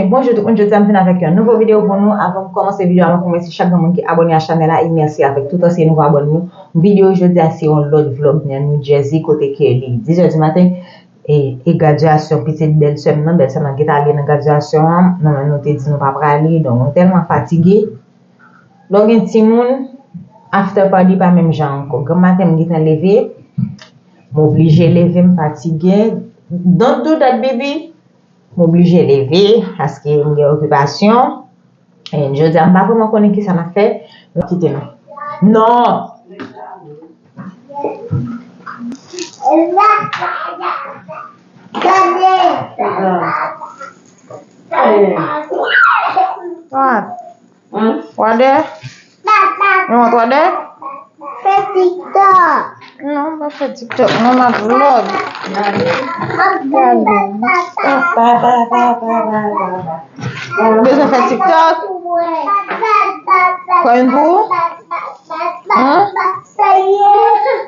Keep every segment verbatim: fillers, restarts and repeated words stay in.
Bonjou tout moun, jodi a m vin avèk yon nouvo videyo pou nou. Avan m kòmanse videyo a, m ap remèsye chak grenn moun ki abòne a chanèl la e mèsi avèk tout ansyen nouvo abòne nou. Videyo jodi a se yon lòt vlòg nan New Jersey kote ke li diz è di maten e, e gradyasyon pitit bèlsè m nan. Bèlsè m nan gentan ale nan gradyasyon an, nou menm nou te di nou pa prale, donk nou tèlman fatige. Lè w gen timoun, after party pa menm jan ankò. Granm maten m gentan leve, m oblije leve, m fatige. Don't do that, baby. M oblije leve paske m gen okipasyon. E jodi a m pa vrèman konnen kisa m ap fè. M ap kite nou. Non! What? Hein? Wadè? Yon lòt wadè? Fè TikTok. Non, m pa fè TikTok. Non, m ap vlog. Gade. Ou bezwen fè TikTok? Pran youn pou ou? Hein?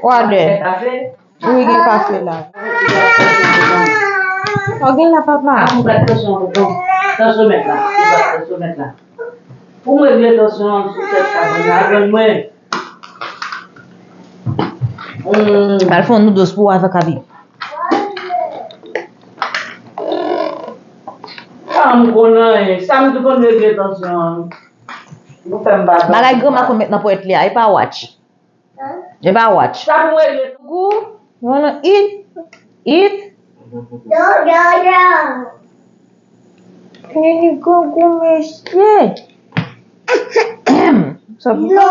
Wadè. Wi, gen kafe la. Sa w gen la, papa? Pou m bat tansyon an, tonton. Tansyon mèt la. Pou m bat tansyon mèt la. Pou m regle tansyon an sou tèt kabann la, jwenn mwen. Hmm. Al fè yon noodles pou w avèk Abi. Sa m konn anyen. Sa m tou konn regle tansyon an. Pou fè m bat tansyon. Bagay granma konn met nan ponyèt li a, e pa watch. E pa watch. Sa pou mwen ye. Gou, you wanna eat? Eat? No, no, no. Nini gou gou mesye. Sa pou no.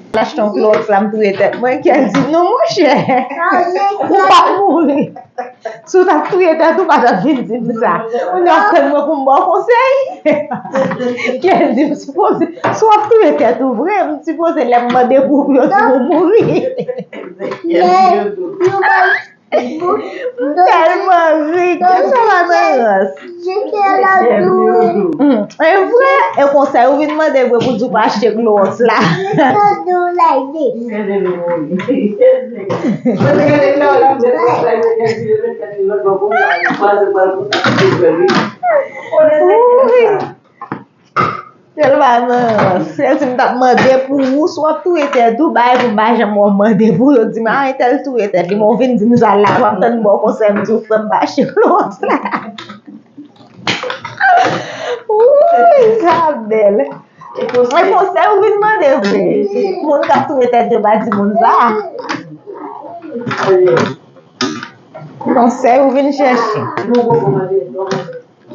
L achte yon klowòks la, m touye tèt mwen, kè l di, "Non, monchè, ou p ap mouri." Si w t ap touye tèt ou, pa t ap vin di m sa. Kounye a w ap tann mwen pou m ba w konsèy? Kè l di m sipoze, si w ap touye tèt ou vre, m sipoze lè m mande pou ou, yo di m ou mouri. M tèlman ri, kè sa va nan rans. Hmm, e vre, e konsèy ou vin mande vre pou di w pa achte klowòks la. Wi. Tèlman, se si m t ap mande pou ou, si w ap touye tèt ou, bay pou m pa janm wè w mande pou yo di m, "A, entèl touye tèt li," men w vin di m sa la, w ap tann m ba w konsèy, m di w, "Frè m pa achte klowòks la." Wi, sa bèl. E konsèy ou vin mande vre. Moun k ap touye tèt yo pa di moun sa. Konsèy ou vin chèche.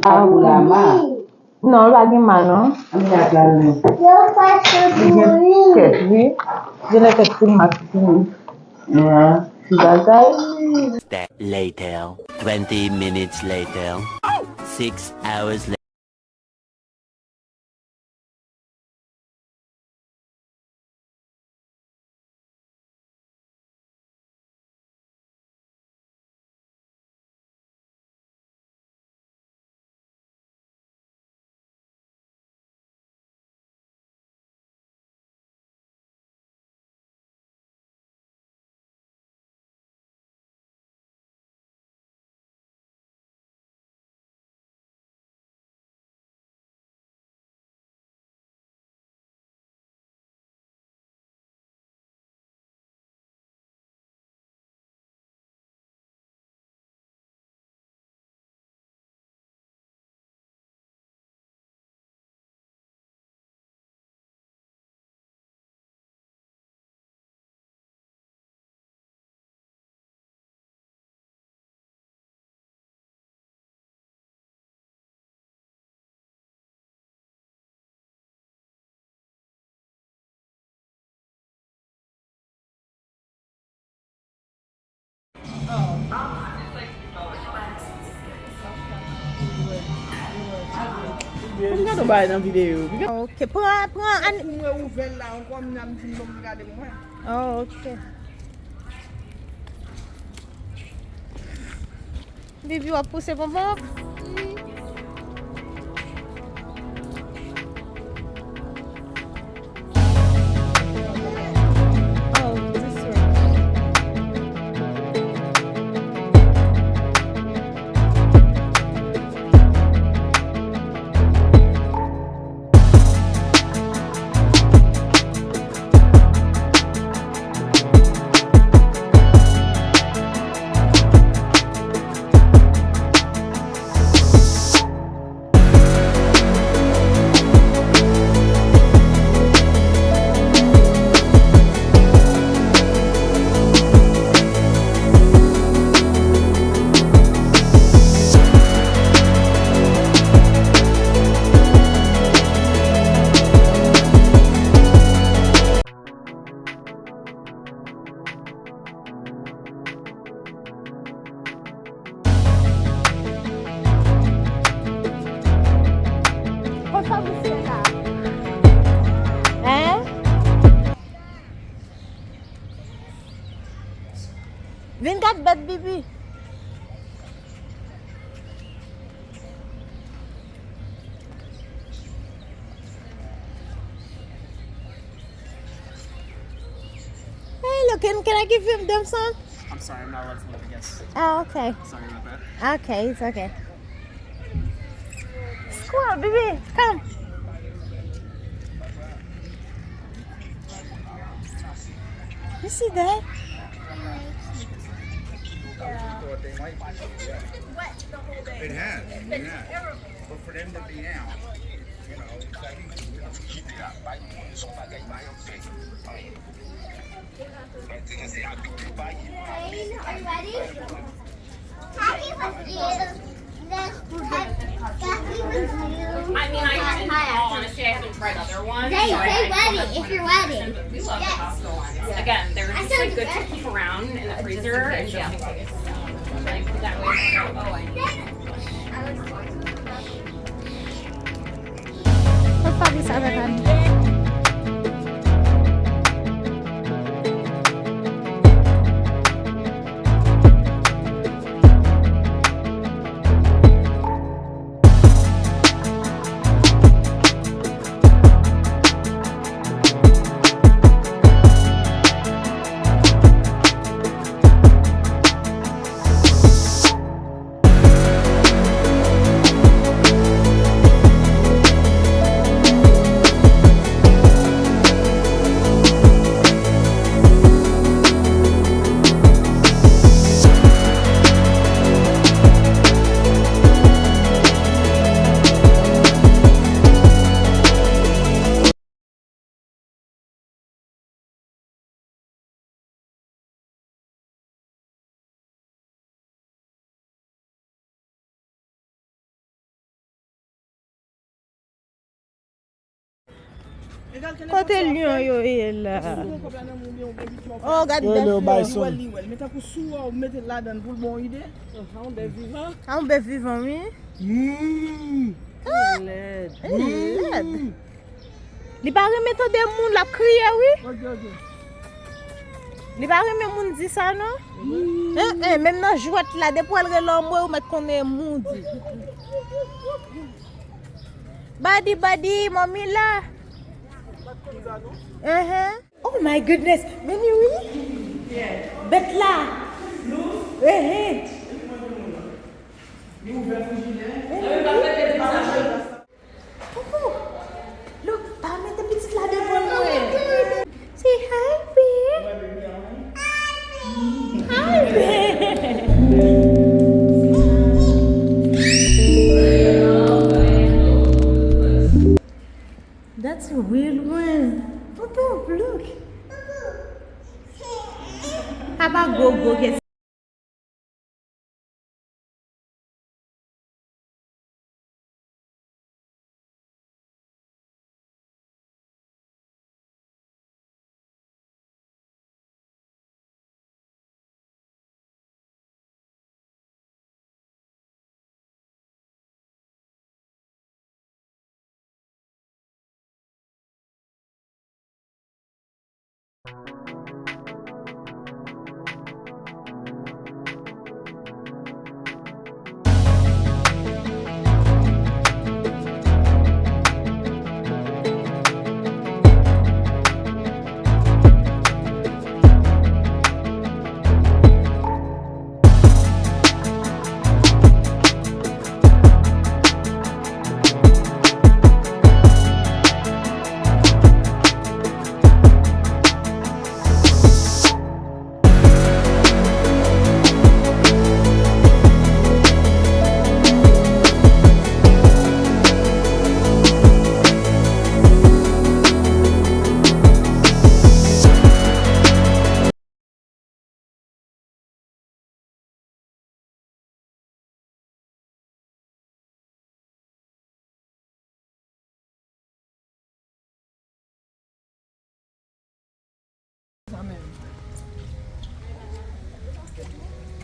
Ah, ou la ma. Non, l pa gen ma, non. Ann gad la, non. Li gen tèt, wi. Genlè tèt ti ma ki fini. Ti bagay. Later. Twenty minutes later. Six hours later. Mwen gade yon bagay nan videyo. Ok, pran, pran an. Pou mwen ouvè l la ankò, m nan m di m bon gade mwen. Oh, ok. Bibi, w ap pouse bonbon? Oh, this one. Bibi. Hey, look, can, can I give him them some? I'm sorry, I'm not allowed to look, I guess. Oh, okay. Sorry about that. Okay, it's okay. Squirrel, baby, come. You see that? It has, yeah. But for them to be out, you know, it's like, you know, I mean, I haven't, in all honesty, I haven't tried other ones, so I, I can't one hundred percent, but we love the Costco ones. Again, they're just, like, good to keep around in the freezer and just in case. Like, that way, oh, I Mwen pa di sa, papa. Kote lyon yo ye la? Oh, gad bèf yo. Li wè, li wè. Men tankou si w mete l ladan l pou l ba w ide. A yon bèf vivan? A yon bèf vivan, wi. Li lèd. Li lèd. Li pa renmen tande moun, l ap kriye, wi. Li pa renmen moun di sa, non. Hein, hein, menm nan jwèt la, depi w al rele anmwe, ou mèt konnen moun di. Badi, badi, manmi la. Hein, hein. Oh my goodness, men ni wi. Bèt la. Hein, hein. Poupou, look, pa mete pitit la devan mwen. Say hi, babe. Hi, babe. That's a real one. Poupou, look. Papa go, go get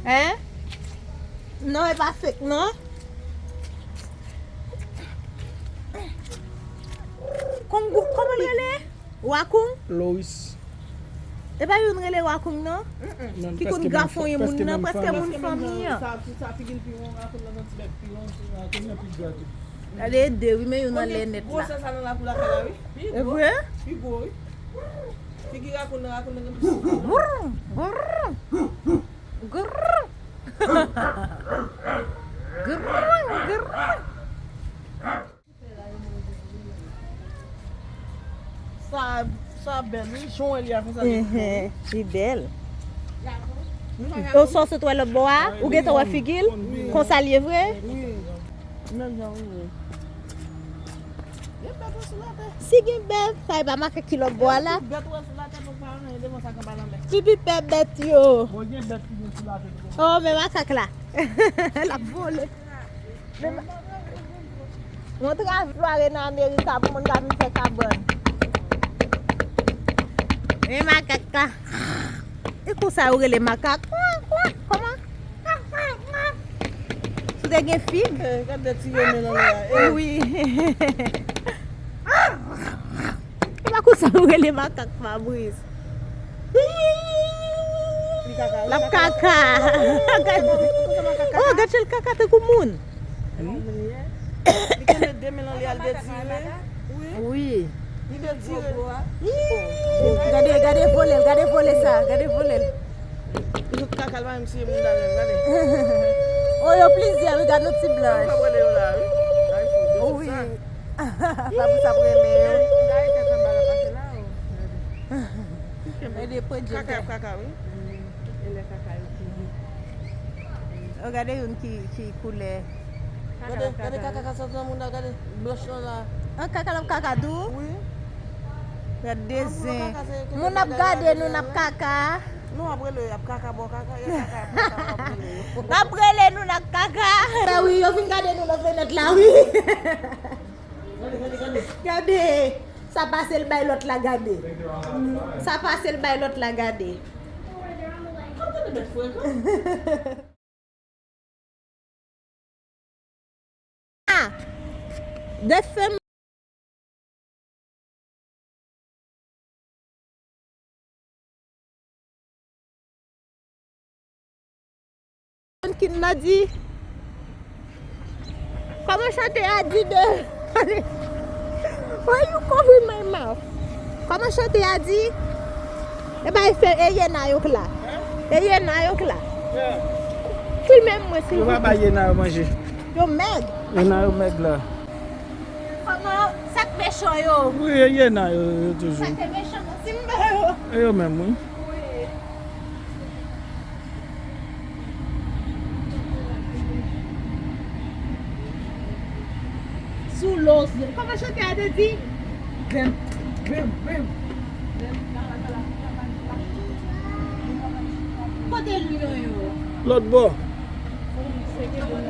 Hein? Non, e pa fake, non. Kong, kòman l rele? Wakoun? Lois. E pa youn rele Rakoun non? Ki konn grafonyen moun nan, prèske moun fanmi an. Sa, sa figi l pi won, Rakoun nan ti bèk pi won, Rakoun nan pi gra tou. Gade de wi, men youn anlè nèt la. Gwosè sa nan lakou lakay la wi. E vre? Pi gwo wi. Figi Rakoun nan, Rakoun nan gen plis. Grrr, grrr, grrr. Grrr, grrr. Sa, sa bèl wi, jan w wè li a konsa li bèl. Li bèl. Ou sa w sot wè lòt bò a, ou gentan wè figi l, konsa l ye vre? Wi. Menm jan wi. Gen bèt wè sou latè. Si gen bèt, sa e pa makak ki lòt bò a la. Bèt wè sou latè, nou pa anyen devan sa k anba lanmè. Pipi pè bèt yo. Bon, gen bèt ki gen sou latè. Oh, men makak la. L ap vole. Montre a Florida nan Amerika pou moun ka vin fè kabann. Men makak la. E konsa yo rele makak? Kòman? Si w te gen fig? Eh, gade ti yo men nan lè a. Eh. Wi. E pa konsa yo rele makak, Fabrice. L ap kaka. Oh, gad jan l kaka tankou moun. Li kenbe de men l anlè, al detire. Wi. Li detire. Gade, gade vole l, gade vole sa, gade vole l. Li sot kaka, l pa menm siye moun dal menm, gade. Oh, yo plizyè, wi, gad nou ti blanch. Mwen pa pwale yo la, wi. Ay, fou, de sak. Fabrice ap rele yo. Gade tèt anba la pase la, oh. Gade. Gade pwen djèl. Kaka y ap kaka, wi. E lè kaka yo pi vit. Oh, gade youn ki, ki koulè. Gade, gade kaka k ap soti nan moun la, gade blanch lan la. An kaka l ap kaka tou? Wi. Gade zen. Moun ap gade nou, n ap kaka. Non, ap rele, y ap kaka, bon, kaka, y ap kaka, ap kaka, ap rele. N ap rele nou, n ap kaka. Sa wi, yo fin gade nou nan fenèt la, wi. Gade, gade, gade. Gade, sa pase l bay lòt la gade. Sa pase l bay lòt la gade. Ah, de fèm. Kin la di, kòman chante a di de? Why you covering my mouth? Kòman chante a di? E bay fè e yena yo k la. E yena yo k la. Filme mwen silvouplè. Yo pa bay yena yo manje. Yo mèg. Yena yo mèg la. Kòman sa k mechan yo? Wi, e yena yo, yo toujou. Sa k te mechan nan Simba yo. E yo menm, wi. Wi. Sou lòs. Kòman chante a te di? Vim, vim, vim. Kote lyon yo? Lòt bò.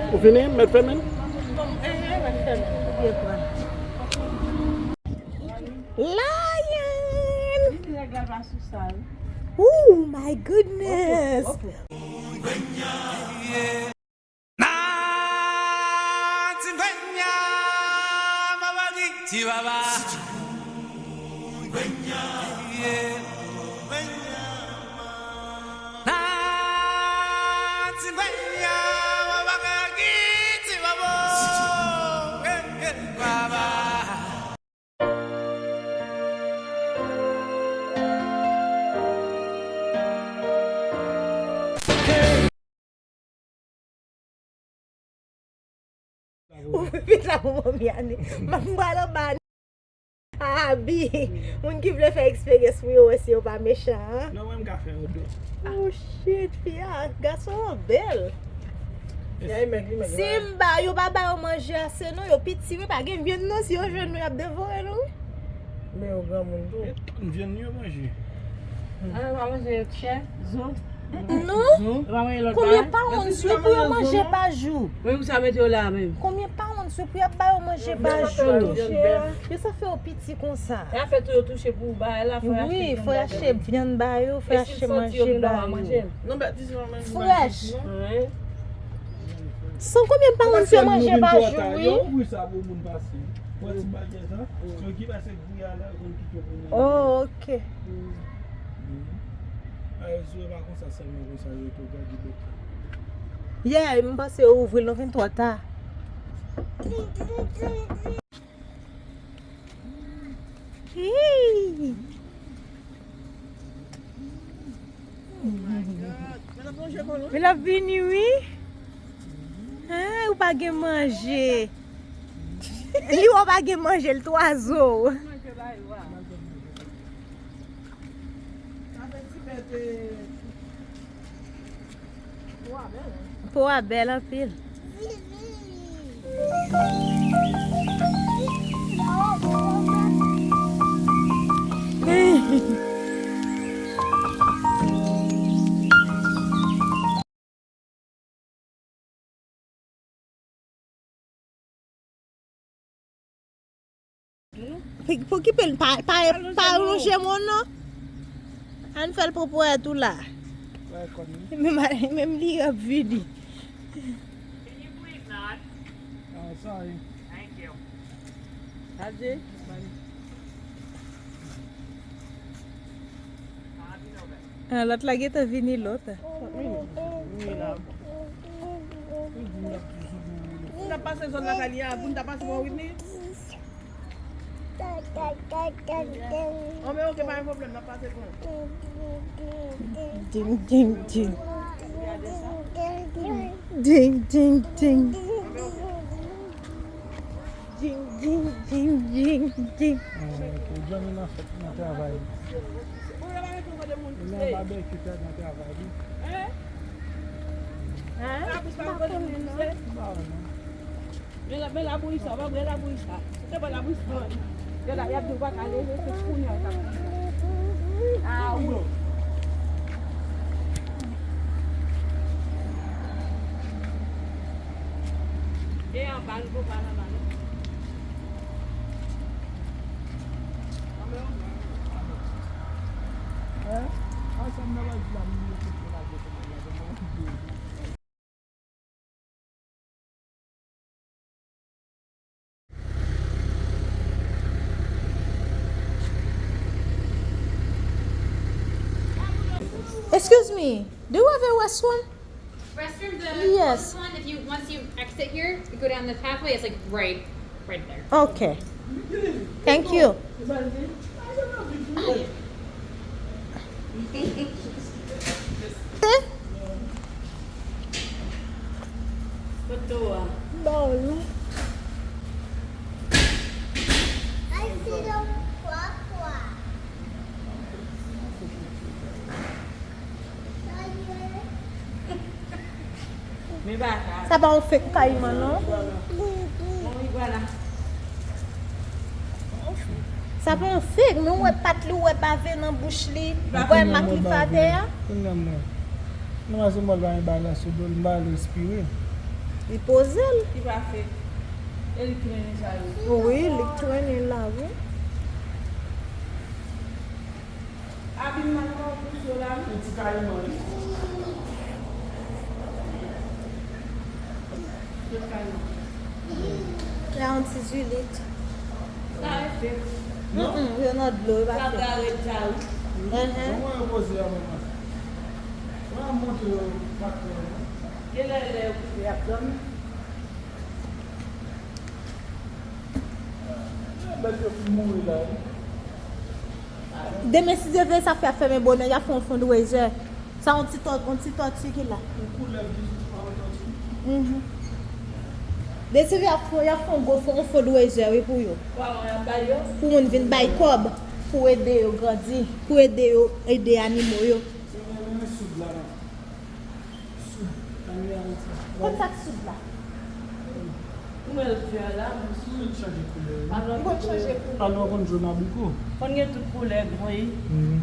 Ou fini? Mèt fèmen? Lion! Oh my goodness! Ou vin la pou Manmi Ane. M ap pral anba. Abi, moun ki vle fè eksperyans pou yo wè si yo pa mechan, an. Non, mwen m ka fè yo tou. Oh shit, fi a, gason an bèl. Simba, yo pa ba yo manje ase non, yo piti wi, pa gen vyann non, si yo jwenn nou y ap devore nou wi. Men yo granmoun tou. E tann vyann yo manje. Ah, yo pa manje chè, zo. Non. Konbyen pounds wi pou yo manje pa jou? Men pou sa mete yo la menm. Konbyen pounds wi pou y ap ba yo manje pa jou? Yo sa fè yo piti konsa. E a fè tou yo touche pou bagay la, fò y achte vyann ba yo. Wi, fò y achte vyann ba yo, fò y achte manje ba yo. Non, bèt di se pa menm bagay. Frèch. Wi. San konbyen pounds yo manje pa jou wi? Yo ouvri sa pou moun pase. Wè ti bagay sa. Yo ki pase gri a la, yo konn kite pou moun. Oh, ok. Wi. Ay, sou e pa konsa sèlman konsa yo tou, gade bèt la. Yeah, m panse yo ouvri l, nou vin twò ta. Hey! Men l ap vini, wi. Hein, ou pa gen manje. Li wè w pa gen manje, l twa zo. Po a bèl anpil. Pou, pou kipe l, pa, pa, pa lonje men w non. Ann fè l pran ponyèt ou la. Menm, menm li ap vini. Can you please not? Oh, sorry. Thank you. Adye. Ah, lòt la gentan vini, lòt. N ap pase zòn lakay li a, pou n ta pase pran Whitney. An, men oke, pa gen pwoblèm, n ap pase pran. Ding, ding, ding. Ding, ding, ding. Ding, ding, ding, ding, ding. Ou jwenn nan fèt nan travay. Ou nan babèkyou nan travay, wi. Hein? Hein? M pa konnen non. M pa wè non. Men la, men labouyi sa, w pa bwè labouyi sa. Ou te bwè labouyi sa. Yo la, y ap di w pa ka leve, se kounye a w t ap. Ah, wi. E anba, nou poko al anba, non. Hein? Ansanm nan, w al di la, moun yo te fè la, yo te fè la, yo te fè la. Excuse me, do you have a restroom? Restroom, the Yes. First one, if you, once you exit here, you go down the pathway, it's like right, right there. Okay. Thank you. Bon. Sa pa yon fake kayiman non. Sa pa yon fake, men ou wè pat li, ou wè bave nan bouch li, ou wè mak li fè atè a. Kounye a m wè. Non, masanm pa gen balans sou do l, m pa respire. Li poze l. Li pa fake. E li k trennen sa yo. Wi, li k trennen la, wi. Abim nan nan bouch yo la, wi. Yon ti kayiman, wi. Tout kayiman. La, yon ti zilit. Sa e fake. Non? Mm-mm, yo nan dlo, yo pa fake. Sa gare dja, wi. Mhm. Kòman yo poze a, manman? Mwen ap montre yo, patwon yo. Genlè lè yo koupe, y ap dòmi. Bèt yo fin mouri la, wi. Demen, si Dye vle, sa fè ap fèmen bonè, y ap fè yon fundraiser. Sa yon ti tò-, yon ti tòti ki la. Yon koulèv ki soti pa yon tòti. Mhm. Deziré ap fè, y ap fè yon gwo fon-, yon fundraiser, wi, pou yo. Kòman y ap bay yo? Pou moun vin bay kòb, pou ede yo grandi, pou ede yo, ede animo yo. Se mwen menm soud la, non. Soud, ann wi Ayiti. Konn sa k soud la? Ou wè l vè la, men si. Li konn chanje koulè, wi. Li konn chanje koulè. Alò, konn jòn abiko. Konn gen tout koulè, gri. Mhm.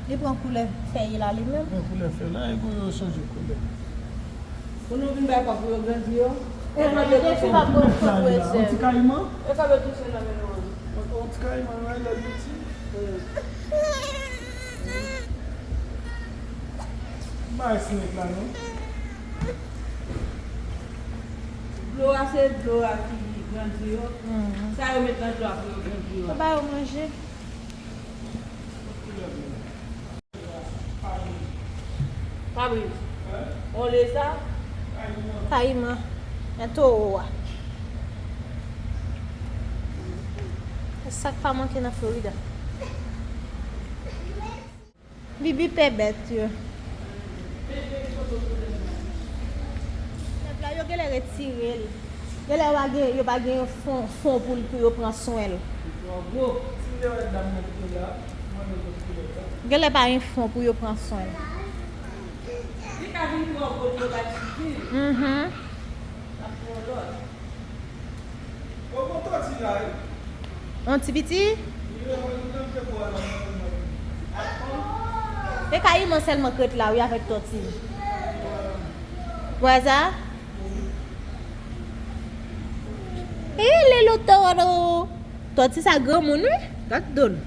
Li pran koulè fèy la, li menm. Pran koulè fèy la, epi yo chanje koulè. Pou nou vin bay kòb pou yo grandi yo. Eh, eh, depi m ap pran fòt wè sè. Yon ti kayiman? Yo ka touche nan men nou. Yon ti kayiman, wi, lè l piti. Bay snake la, non. Dlo a se dlo a ki grandi yo. Mhm. Sa yo met nan dlo a pou yo grandi yo. Yo ba yo manje. Koulèv yo. Pa gen Fabrice, on leza? Kayiman. Men towo a. E sa k pa manke nan Florida. Bibi pè bèt yo. Nèg la, yo genlè retire l. Genlè yo pa gen, yo pa gen fon, fon pou, pou yo pran swen l. Genlè pa gen fon pou yo pran swen l. Mhm. Yon ti piti? E Kayiman sèlman k ret la, wi, avèk Tòti. Wè sa? E lelo toro. Tòti sa granmoun, wi. Gad do l.